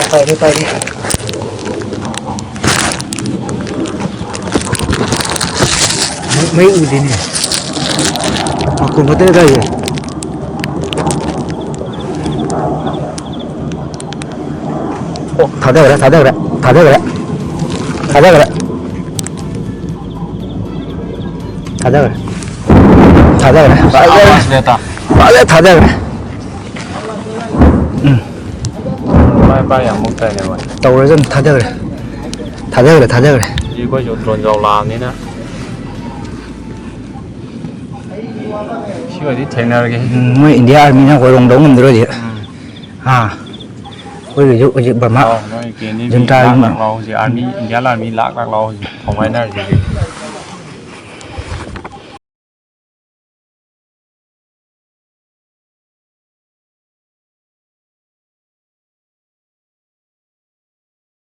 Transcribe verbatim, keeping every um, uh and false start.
ꯄꯥꯏꯔꯦ, ꯄꯥꯏꯔꯦ꯫ ꯃꯩ, ꯃꯩ ꯎꯗꯦꯅꯦ꯫ ꯃꯈꯣꯟ ꯈꯛꯇꯅꯦ ꯇꯥꯏꯁꯦ꯫ ꯑꯣ, ꯊꯥꯗꯈ꯭ꯔꯦ, ꯊꯥꯗꯈ꯭ꯔꯦ, ꯊꯥꯗꯈ꯭ꯔꯦ, ꯊꯥꯗꯈ꯭ꯔꯦ, ꯊꯥꯗꯈ꯭ꯔꯦ, ꯊꯥꯗꯈ꯭ꯔꯦ꯫ ꯐꯖꯔꯦ꯫ ꯐꯖꯔꯦ, ꯊꯥꯗꯈ꯭ꯔꯦ꯫ ꯎꯝ꯫ ꯄꯥꯏ, ꯄꯥꯏ ꯌꯥꯝ ꯃꯨꯛꯇ꯭ꯔꯦꯅꯦ ꯃꯣꯏ꯫ ꯇꯧꯔꯁꯅꯨ, ꯊꯥꯗꯈ꯭ꯔꯦ꯫ ꯊꯥꯗꯈ꯭ꯔꯦ, ꯊꯥꯗꯈ꯭ꯔꯦ꯫ ꯁꯤ ꯑꯩꯈꯣꯏꯁꯨ ꯗ꯭ꯔꯣꯟ ꯖꯥꯎ ꯂꯥꯛꯑꯕꯅꯤꯅ꯫ ꯁꯤ ꯑꯣꯏꯗꯤ ꯊꯦꯡꯅꯔꯒꯦ꯫ ꯎꯝ, ꯃꯣꯏ ꯏꯟꯗꯤꯌꯥ ꯑꯥꯔꯃꯤꯅ ꯑꯩꯈꯣꯏ ꯔꯣꯝꯗꯧ ꯉꯝꯗ꯭ꯔꯣ ꯍꯧꯖꯤꯛ? ꯎꯝ꯫ ꯑꯥ꯫ ꯑꯩꯈꯣꯏꯒꯤꯁꯨ ꯍꯧꯖꯤꯛ ꯕꯔꯃꯥ ꯑꯧ, ꯅꯣꯏ ꯀꯦꯅꯦꯗꯤ ꯖꯟꯇ꯭ꯔꯥꯒꯤ ꯂꯥꯛ ꯂꯥꯛ ꯂꯥꯎ ꯍꯧꯖꯤꯛ, ꯑꯥꯔꯃꯤ, ꯏꯟꯗꯤꯌꯥ ꯑꯥꯔꯃꯤ ꯂꯥꯛ ꯂꯥꯛ ꯂꯥꯎ ꯍꯧꯖꯤꯛ ꯊꯣꯡꯒꯥꯏꯅꯔꯤꯁꯤꯗꯤ꯫